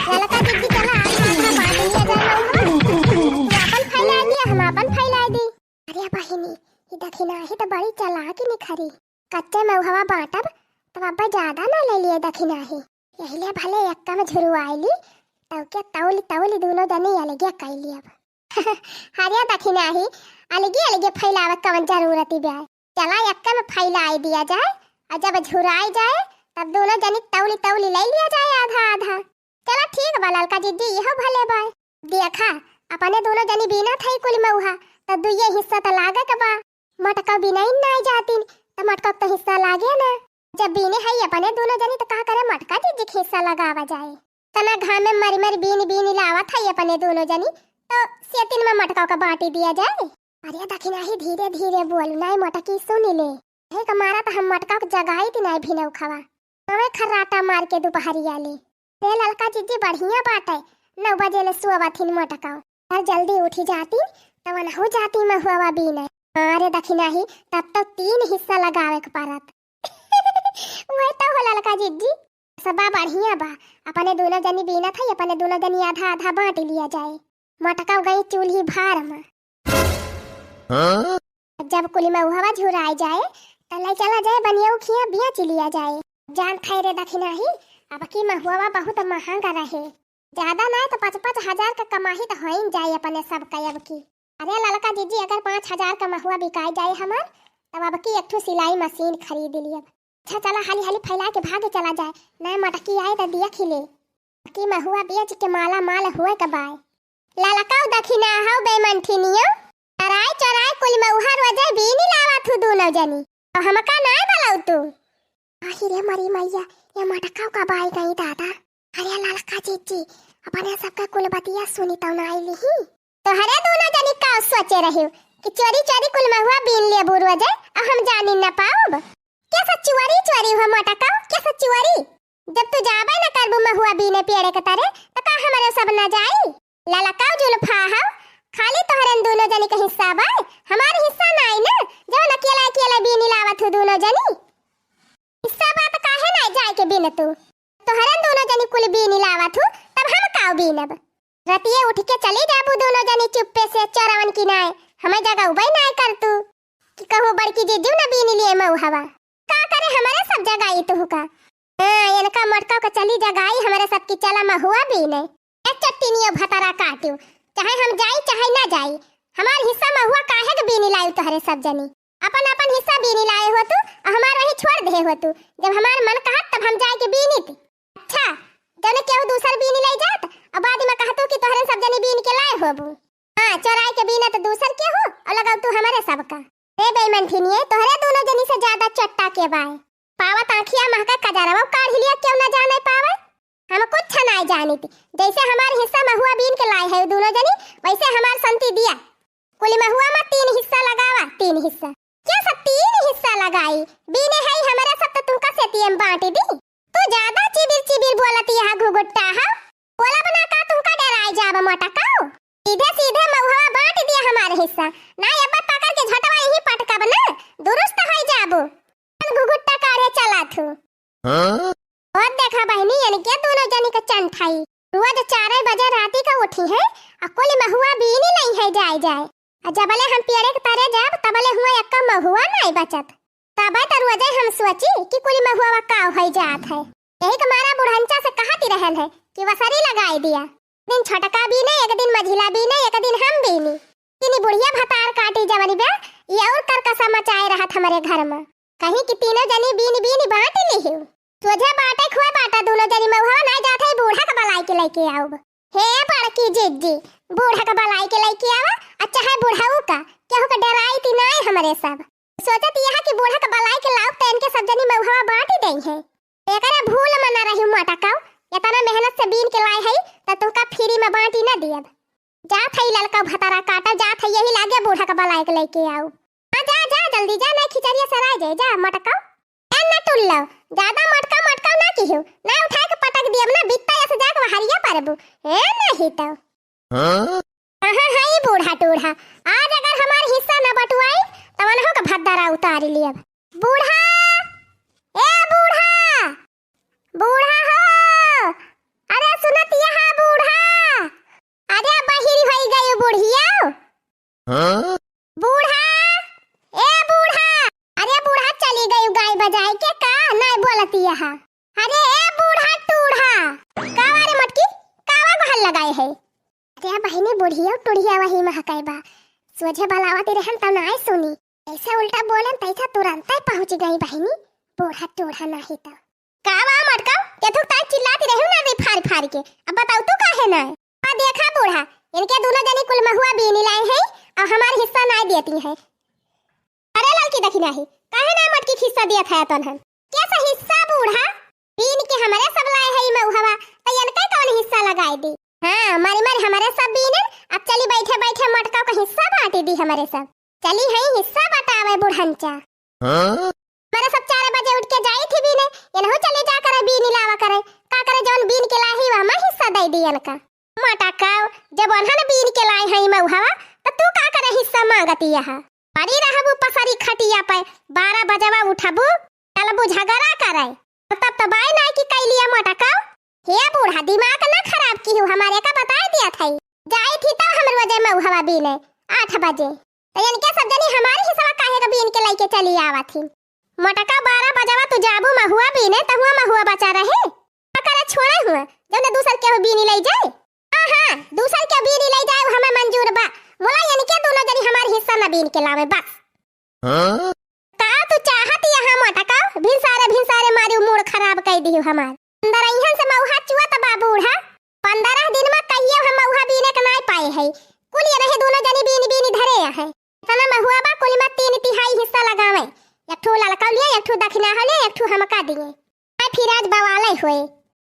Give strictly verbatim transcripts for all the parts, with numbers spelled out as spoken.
ललका जिज्जी चला, आज आधा बांट लिया जाए मउहवा। तू आपन फैला दिया, हम आपन फैला दी। अरे बहिनी, ई दखिनाही त बड़ी चालाक निखरी। कच्चे मउहवा बांटब, तब अब्बा ज्यादा ना ले लिए दखिनाही। यही ले भले एक्का में झुरवाइली, तब के तौली तौली दूनो जनी अलगे कइ लियब। अरे दखिनाही, अलगे अलगे फैलावे कवन जरूरत बा? चला एक्का में फैलाई दिया जाए, और जब झुराई जाए, तब दूनो जनी तौली तौली ले लिया जाए आधा आधा। चला ठीक बा ललका जिज्जी, इहो भले बा। देखा, अपने दूनो जनी बीनत हई कुल मउहा, त दुइये हिस्सा त लागे के बा। मटका बिनाइन नाई जातिन, त मटका क त हिस्सा लागे ना। जब बीने हई अपने दूनो जनी, त का करे मटका जिज्जी के हिस्सा लगावा जाए। तना घाम में मरी मरी बीन बीन लावत हई अपने दूनो जनी, त सेतिन में मटका क बांटी दिया जाए। अरे दखिनाही, धीरे धीरे बोल, नाई मटकी सुनी ले। यही का मारा त हम मटका क जगाइत नाई भिनउखवा। हमें खर्राटा मार के दुपहरिया ले। रे ललका जिज्जी बढ़िया बाटे, नौ बजे ले सोवत हिन मटका। अगर जल्दी उठी जाती, तब अनहु जाती महुआ बीने। हाँ रे दखिनाही, तब तो तीन हिस्सा लगावे के परत। वही तो हो ललका जिज्जी। सब बा बढ़िया बा, अपने दूनो जनी बीनत हई, अपने दूनो जनी आधा आधा बांट लिया जाए। मटका गई चूल्ही भार में। हाँ? जब कुली महुआ झुराई जाए, त ले चला जाए बनिया उखिया बेच लिया जाए। जान खाए रे दखिनाही, अब की महुआ बहुत महंगा रहे। ज्यादा नाय त पाँच पाँच हजार का कमाही त होइन जाए अपने सब का अब की। अरे ललका जिज्जी, अगर पाँच हजार का महुआ बिकाई जाए हमार, तब अब की एक ठो सिलाई मशीन खरीद लियब। अच्छा चला, हाली हाली फैला के भागे चला जाए, ना मटकी आए त देख ही ले। कि महुआ बेच के माला माल हुए के बाय। ललकाऊ दखिनाहू बेमंठिनियो, चोराई चोराई कुल महुआ रोजे बीनी लावत हू दूनो जनी। अब हमका नाय बलऊ तू। आही रे मरी मैया, ये मटकाऊ का बाय गई दादा। अरे ललका जिज्जी, अपने सबका कुल बतिया सुनी तौ ना आइली ही। तोहरे दूनो जनी का सोचे रहियो कि चोरी चोरी कुल महुआ बीन लेबू रोजे, अब हम जानी न पाउब। कैसा चोरी चोरी हो मटकाऊ, कैसा चोरी? जब तू जाबे न करबू महुआ बीने पेड़े के तरे, त का हमरे सब न जाई? ललकाऊ जुल्फा हौ, खाली तोहरन दूनो जनी के हिस्सा बा, हमार हिस्सा नाई न, जवन अकेला अकेला बीनी लावत हू दूनो जनी। हिस्सा बा त काहे नाई जाए के बीन तू? तोहरन दूनो जनी कुल बीनी लावत हू, तब हम काऊ बीनब? रतिये उठ के चली जाबू दूनो जनी चुप्पे से चोरवन की नाय, हमें जगउबे नाय कर तू। कि कहूँ बड़की जीजू न बीनी लिए मऊ हवा। का करे हमरे सब जगाई तुहका? हाँ, इनका मटका के चली जगाई हमरे सब की चला महुआ बीने। ए चट्टिनियो भतरा काटियो, चाहे हम जाई चाहे ना जाई, हमार हिस्सा महुआ काहे के बीनी लायू तोहरे सब जनी? अपन अपन हिस्सा बीनी लाए हो तू, और हमार वही छोड़ दे हो तू। जब हमार मन कहत तब हम जाए के बीनी थी। अच्छा, जने केहू दूसर बीनी ले जात, और बाद में कहतू कि तोहरे सब जनी बीन के लाए होबू। हाँ, चोराई के बीनत दूसर केहू, और लगाऊ तू हमरे सबका। रे बेईमनठिनिये, तोहरे दूनो जनी से ज्यादा चट्टा के बाय। पावत आँखिया महका कजरवा काढ़ लिया, केहू ना जाने पावे। हम कुछ नाय जानित। जैसे हमार हिस्सा महुआ बीन के लाए है दूनो जनी, वैसे हमार संती दिया। कुल महुआ में तीन हिस्सा लगावा, तीन हिस्सा। क्या सब तीन हिस्सा लगाई? बीने है हमरे सब तो तुमका सेतिये में बांट दी। तू ज्यादा चिबिर चिबिर बोलत यहाँ घुघुट्टा है। बोलब ना का तुमका डराए जाब मटकाऊ। सीधे सीधे महुआ बांट दिया हमार हिस्सा। ना अब पकड़ के झटवा यहीं पटकब ना, दुरुस्त होई जाबू। अपन घुघुट्टा काढ़े चला थू। हाँ? और देखा बहिनी, इनके दूनो जनी के चंठाई। रोज चारे बजे राती का उठी है, आ कुल महुआ बीनी नहीं है जाए जाए। आ जबले हम पेड़े के तरे जाब, तबले हुआ एक्का महुआ नहीं बचत। तबे त रोजे हम सोची कि कुल महुआ का होई जात है। यही के मारा बुढ़ंचा से कहती रहल है कि वसरी लगाई दिया। दिन छोटका बीने, एक दिन मझिला बीने, एक दिन हम बीनी। तीनी बुढ़िया भतार काटी जवनी बे, ये और करकसा मचाए रहत हमरे घर में। कहीं कि तीनों जनी बीनी बीनी बांट लिहियो। सोझे बाटे खुए बाटा दूनो जनी महुआ ना जात है, बूढ़ा के बलाई के लेके आउब। हे बड़की जिज्जी, बूढ़ा के बलाई के लेके आवा, अच्छा है बुढ़ऊ का, केहू के डराई ती नाय हमरे सब। सोचत यह कि बूढ़ा के बलाई के लाउब त इनके सब जनी महुआ बांट ही देई है। एकरे भूल में न रही मटकाऊ, इतना मेहनत से बीन के लाए है, त तुहका फ्री में बांटी न दियब। जात है ललका भतारा काटा, जात है यही लागे बूढ़ा के बलाई के लेके आऊ। हाँ जा, जा, जल्दी जा, नहीं खिचड़िया सराय जाए, जा मटकाऊ। ए न टुल्लो, ज्यादा मटकाऊ मटकाऊ ना किहू, ना उठाए के पटक दियब ना, बित्ता ऐसे जाके वहरिया परबू। ए नहीं तो। हाँ? कहाँ है ये बूढ़ा टूढ़ा? आज अगर हमार हिस्सा न बटुआई, तब अनहो के भद्दरा उतार लियब। बूढ़ा, ए बूढ़ा, बूढ़ा हो, अरे सुनत यह नी बुढ़िया टुढ़िया वही महकाई बा। सोझे बलावत रहन त नाय सुनी। ऐसा उल्टा बोलन तैसा तुरंते पहुँच गई बहिनी। बूढ़ा टूढ़ा नाही त। का बा मटका? केथुक ताई चिल्लाती रही ना रे फार फार के। अब बताऊ तू काहे ना? आ देखा बूढ़ा, इनके दोनों जनी कुल महुआ बीनी लाई है और हमार हिस्सा नाय देती है। अरे ललकी देखी नाही, काहे ना मटकी हिस्सा दिया था तोन हम? कैसा हिस्सा बूढ़ा? बीन के हमरे सब लाए है महुआ, त इनका कौन हिस्सा लगाए दी? हाँ, मारी मारी हमरे सब बीने, अब चली बैठे बैठे मटका का हिस्सा बांटी दी हमरे सब। चली है हिस्सा बतावे बुढ़नचा। हाँ? हमरे सब चार बजे उठ के जाई थी बीने, इनहू चली जा करे बीन लावा करे, का करे जौन बीन के लाही वह मैं हिस्सा दे दी इनका। मटका, जब उन्हन बीन के लाए हैं महुआ, त तू का करे हिस्सा मांगती यहाँ? पड़ी रहबू पसरी खटिया पे, बारह बजवा उठबू, चलबू झगड़ा करे। तब तो बाय नाय की कैलिया मटका। हे बूढ़ा, दिमाग ना खराब की हो, हमारे का बताए दिया था। जाई थी तो हम रोजे महुआ बीने, आठ बजे। तो इनके सब जनी हमारे हिस्सा काहे का बीन के लेके चली आवा थी? मटका, बारह बजवा तू जाबू महुआ बीने, त हुआ महुआ बचा रहे। का करे छोड़े हुआ, जौन दूसर के हो बीनी ले जाए। हाँ, हाँ, दूसर के बीनी ले जाए, हमें मंजूर बा। मोला इनके दोनों जनी हमार हिस्सा न बीन के लावे, बस। हाँ? का तू चाहत यहाँ मटका? भिनसारे, भिनसारे मारी मूड खराब कर दी हमार। अंदर इहन से मौहा चुआ त बा बूढ़ा। पंद्रह दिन में कहिए हम मौहा बीने के नाय पाए है। कुल ये रहे दोनों जनी बीनी बीनी धरे है। इतना महुआ बा, कुल में तीन तिहाई हिस्सा लगावे। एक ठो ललका लिए, एक ठो दक्षिणा हो लिए, एक ठो हमका दिए। मैं फिर आज बवाले होए।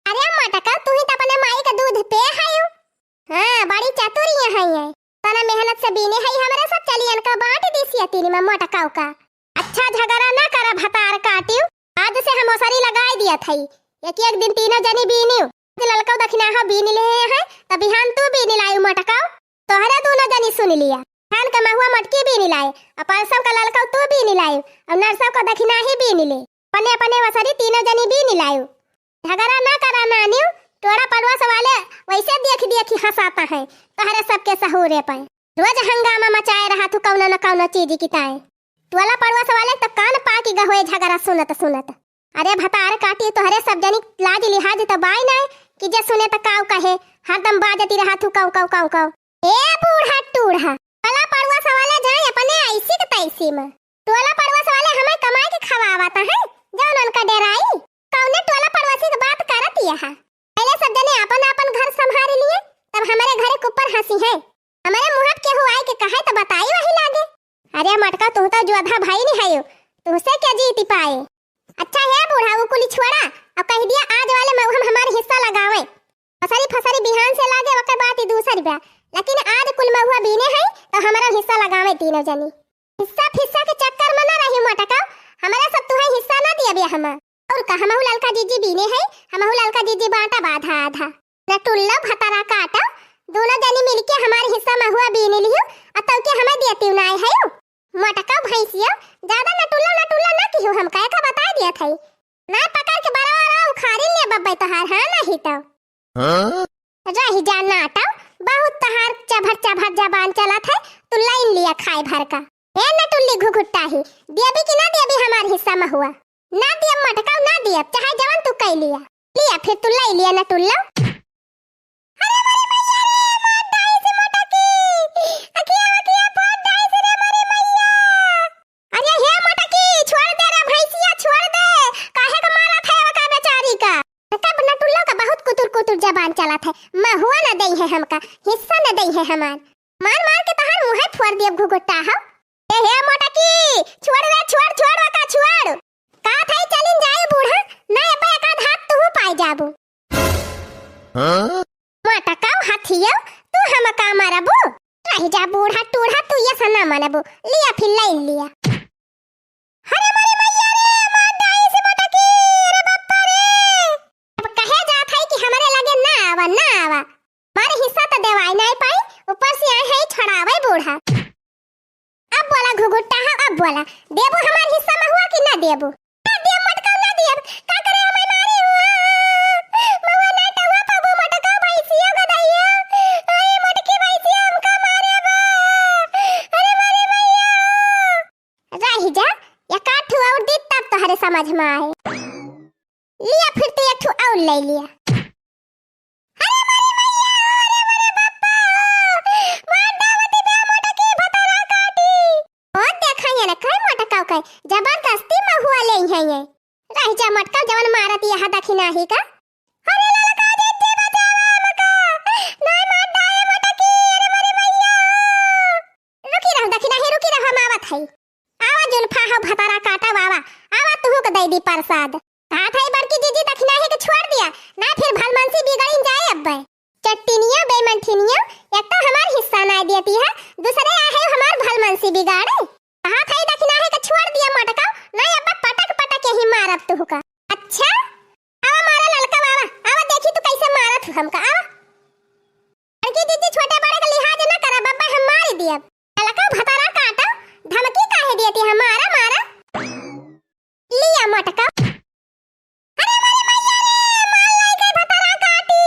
अरे मटका, तू ही तो अपने माई का दूध पे है यू। हाँ, बड़ी चतुर ये है ये। तना मेहनत से बीने है हमरे सब, चली इनका बांट दी सिया तीन में मटकाऊ का। अच्छा झगड़ा ना करा भतार काटियो, आज से हम ओसरी लगाई दिया थई। एक एक दिन तीनों जनी बीनियो। ललका दक्षिणा हो बीन ले है, त बिहान तू बीन लायू मटकाऊ। तोहरे दोनों जनी सुन लिया। धान का महुआ मटकी बीन लाए, और परसों का ललका तू बीन लायू, और नरसों का दक्षिणा ही बीन ले। अपने अपने ओसरी तीनों जनी बीन लायू। झगड़ा ना करा नानियो, टोला पड़ोस वाले वैसे देख देख ही हंसाता है तोहरे सबके सहूरे पे। रोज हंगामा मचाए रहा तू कौनो न कौनो चीज की ताए। टोला पड़ोस वाले तो कान पाकी गहोए झगड़ा सुनत सुनत। अरे भतार काटी तोहरे सब जनी लाज लिहाज तो बाय नाय कि जे सुने तो काऊ कहे, हरदम बाजती रहा तू काऊ काऊ काऊ काऊ। ए बूढ़ा टूढ़ा, टोला पड़ोस वाले जाए अपने ऐसी के तैसी में। टोला पड़ोस वाले हमें कमाए के खवावत हैं, जौन उनका डेराई। कौने टोला पड़ोसी के बात करत यह? पहले सब जने आपन आपन घर संभाल लिए, तब हमारे घरे के ऊपर हंसी है। हमारे मुँह पे केहू आए के कहे तो बताई वही लागे। अरे मटका, तू तो जोधा भाई नहीं है, तुमसे क्या जीती पाए। अच्छा है बूढ़ा, वो कुली छोड़ा, अब कह दिया आज वाले में हम हमारे हिस्सा लगावे। फसरी फसरी बिहान से लागे ओकर बात ही दूसर बा, लेकिन आज कुल महुआ बीने है तो हमारा हिस्सा लगावे तीनों जनी। हिस्सा फिस्सा के चक्कर में ना रही मटका, हमारा सब तुहे हिस्सा ना दिया बे हम। और का हमहू ललका जीजी बीने है, हमहू ललका जीजी बांटा बा आधा आधा। नटुल्लो भतारा काटो, दोनों जनी मिलके हमारे हिस्सा महुआ बीन लियो, अतौ के हमें देती नाय है। मटका भैंसियो, ज्यादा नटुल्लो नटुल्लो ना किहो, हम कहे का बता दिया था। ना पकड़ के बरवा रहा उखाड़ी ले बब्बे तोहार, हाँ नहीं तो। हाँ? रही जा नाटो, बहुत तोहार चभर चभर जबान चलत है, तू लाइन लिया खाए भर का। ए नटुल्ली घुघुट्टा ही, देबी कि ना देबी हमार हिस्सा महुआ? ना दियब मटकाऊ, ना दियब, चाहे जवन तू कई लिया। लिया फिर तू लई लिया ना टुल्लो। अरे मोरी मैया रे, मार डाइस मटकी। अखिया, अखिया फोड़ डाइस रे मोरी मैया। अरे हे मटकी, छोड़ दे रे भैंसिया, छोड़ दे। काहे का मारा था का बेचारी का? तब ना टुल्लो का बहुत कुतुर कुतुर जबान चला था। महुआ ना दई है हमका, हिस्सा ना दई है हमार। मार मार के तहार मुँहे फोड़ दियब घुघुट्टा हो। ए हे मोटकी, छोड़ रे, छोड़, छोड़ ओका, छोड़। का थाई चलिन जाए बूढ़ा, ना ए पे एक आध हाथ तू पाए जाबू। हाँ? मोटकाऊ हाथियो, तू हमका मारबू? रह जा बूढ़ा टूढ़ा, तू ये सना मनबू। लिया फिर लाइन लिया। अरे मोरी मैया रे, मार डाइस मोटकी, अरे बापा रे। अब कहे जात है कि हमरे लगे ना आवा, ना आवा। मारे हिस्सा तो देवाई नहीं पाई, ऊपर से आए है छड़ावे बूढ़ा। अब बोला घुघुट्टा है, अब बोला, देबू हमार हिस्सा महुआ कि ना देबू? ना देब मटकाऊ, ना देब। का करे हमें मारे हुआ? महुआ ना टहुआ पाबू मटकाऊ भैंसिया गदइया। अरे मोटकी भैंसिया हमका मारे बा। अरे मोरी मैया। रह जा, एक आध ठो और दी तब तोहरे समझ में आए। लिया फिर तू एक ठो और ले लिया। अरे मोरी मैया, अरे मोरे बापा, दखिनाही का। अरे ललका जिज्जी बचावा हमका, नाहीं मार डारे मोटकी, अरे मोरी मइया। रुकी रहो दखिनाही, रुकी रहो, हम आवत हई। आवा जुल्फा हो भतारा काटा बाबा, आवा तुहू के दइ दी परसाद। हाथ है बड़की जिज्जी दखिनाही के छोड़ दिया, नाहीं फिर भलमनसी बिगड़िन जाए अब्बे। चट्टिनिया बेमंठिनिया, एक तो हमार हिस्सा नाहीं देती है, दूसरे आहे हमार भलमनसी बिगाड़े। हाथ है दखिनाही के छोड़ दिया मोटका, नाहीं अब्बे पटक पटक यही मारब तुहू का। अच्छा, आवा मारा ललका बाबा, आवा देखी तू कैसे मारत हूँ हमका, आवा। बड़की जिज्जी छोटे बड़े का लिहाज ना करा, बब्बा हम मारी दियब। ललका भतारा काटा, धमकी काहे देती है, मारा, मारा। लिया मोटका। अरे मोरी मइया रे, मार लाई गए भतारा काटी।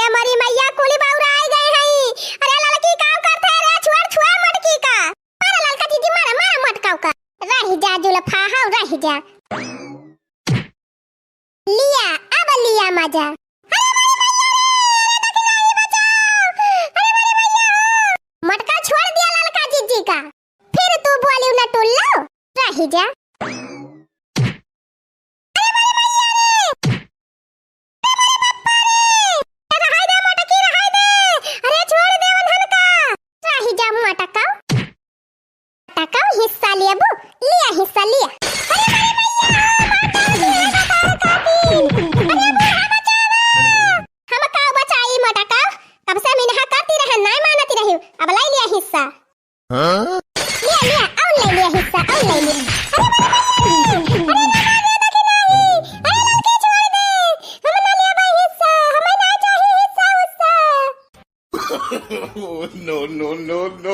ए मोरी मइया कुली बौराई गए हई। अरे ललकी काव करत है रे, छुआर छुआर मोटकी का। मारा ललका जिज्जी, मारा, मारा मोटका का। रहि जा जुल्फा, हाउ रहि जा। लिया, अब लिया मजा। अरे मोरी मइया रे, अरे दखिनाही बचाओ। अरे मोरी मइया हो। मोटका छोड़ दिया ललका जिज्जी का। फिर तू बोली न टुल्लो, रहि जा। अरे मोरी मइया रे। अरे मोरे पप्पा रे। ए, रहाई दे मोटकी, रहाई दे। अरे छोड़ दे उन्हन का। रहि जा मोटका। टकम हिस्सा लेबू, लिया हिस्सा लिया। अरे मोरी मइया, मार डाल दिया, काकी। अरे बूढ़ा बचावा। हम का बचाई मोटका? कब से मिनहा करती रहे, नाहीं मानती रही। अब लाई लिया हिस्सा। हाँ? लिया, लिया, अउर लाई लिया हिस्सा, अउर लाई लिया। अरे मोरी मइया, अरे ना मार दे, दखिनाही। अरे ललकी छोड़ दे। हम ना लेबे हिस्सा, हमें ना चाही हिस्सा उस्सा। Oh, no, no, no, no.